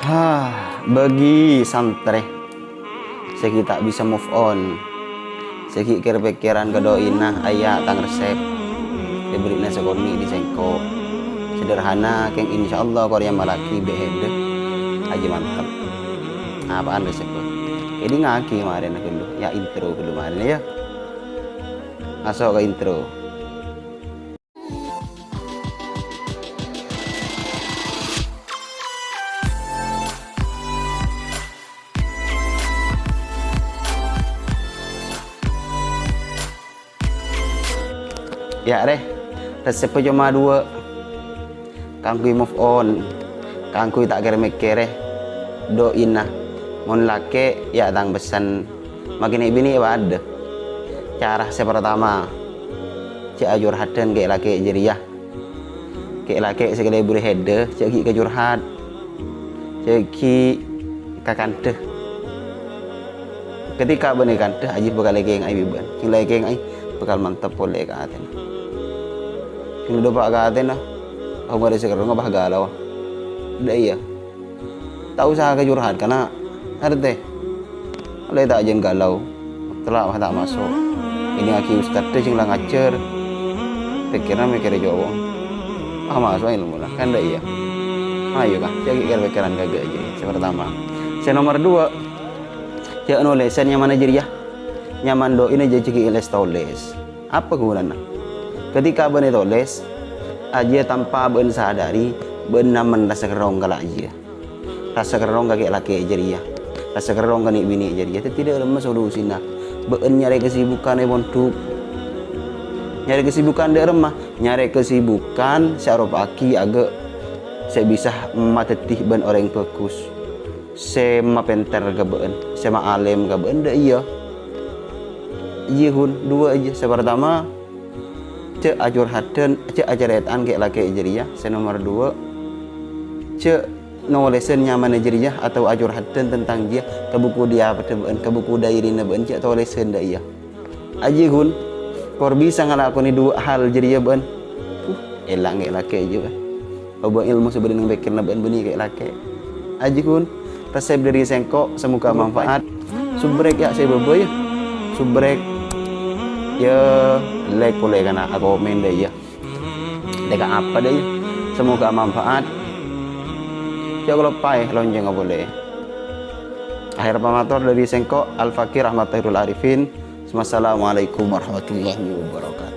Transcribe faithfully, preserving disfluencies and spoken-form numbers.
Hah, bagi santrè sè ghi' ta' bisa move on, sè ghi' kèr-pèkkèran ka dho'ina, ayya' tang resep. Èbherri'na sakonè' dhi' sèngko'. Sederhana, kèng insyaallah kor èamallaghi bâ' hèdâ. Ajjhâ mantep. Apa'an resep? Èdingngaghi marèna ghâllu, ya intro ghâllu marèna ya. Maso' ka intro. Ya, rè, reseppa coma duwâ'. Kaangghuy move on, kaangghuy ta' kèr-mèkkèrè dho'ina. Mon lakè', ya' tang pessen. Makè nè' binè' padâ. Cara sè partama, jhâ' ajurhadhân kè' lakè' jârèya. Kè' lakè' sè kalèbur hèdâ, jhâ' ghi' kajurhad. Jhâ' ghi' kakandhâ. Ketika bâ'na èkandhâ, ajiyâ bhâkal èkèngaè bi' bâ'na. Sè la èkèngaè bhâkal mantep polè ka atèna. Sè la dâpa' ka atèna, oh, marè sè kerrong apa galau. Dâ' iyâ. Ta' osa kajurhad, kana'. Artè. Ollè ta' jhân galau. Tella' mah ta' maso'. Èdingngaghi ustadda sè la ngajhâr. Pèkkèrra mèkkèrè cowok. Ah, maso' èlmuna. Kan dâ' iyâ. Ayo, Kang. Jhâ' ghi' kèr-pèkkèran ghâgghâ jârèya. Sè partama. Sè nomer duwâ', jhâ' nolèsân nyamana jârèya. Nyaman dho'ina jhâ' ghi' lès-tolès. Apa ghunana? Ketika bâ'na tolès, ajiyâ tanpa bâ'na sadari, bâ'na namen rassa kerrong ka la' jiyâ. Rassa kerrong ka kè' lakè' jârèya. Rassa kerrong ka nè' binè' jârèya. Dhâddhi dâ' remma solusina. Bâ'na nyarè kesibukan è pondhuk. Nyarè kesibukan dâ' remma. Nyarè kesibukan sè aropa'aghi aghâ' sè bisa madhâddhi bâ'na orèng bhâghus. Sè mapènter ka bâ'na. Sè ma'alèm ka bâ'na dâ' iyâ. Iyâ, ghun, duwâ' ajiyâ. Sè partama, jhâ' ajurhadhân, jhâ' acarèta'an kè' lakè' jârèya. Sè nomer duwâ', jhâ' nolèsân nyamana jârèya otabâ ajurhadhân tentang jiyâ ka buku diyapadhâ bâ'na, ka buku diarina bâ'na, jhâ' tolèsân dâ' iyâ. Ajiyâ, ghun, kor bisa ngalakonè duwâ' hal jârèya bâ'na. Uh, èlang kè' lakè' jiyâ, bâ'na. Obâ ilmu sè bâdâ neng pèkkèranna bâ'na bânnè kè' lakè'. Ajiyâ, ghun, resep dâri sèngko', semoga manfaat. Subrek ya' sè bâbâ, ya. Subrek. Ya, lek polè kana' akomèn dâ' iyâ. Lek apa dâ' iyâ. Semoga manfaat. Jhâ' kaloppaè loncèngnga polè. Akhèr pamator dâri sèngko', Al-Fakir Ahmad Khairul Arifin. Wassalamualaikum warahmatullahi wabarakatuh.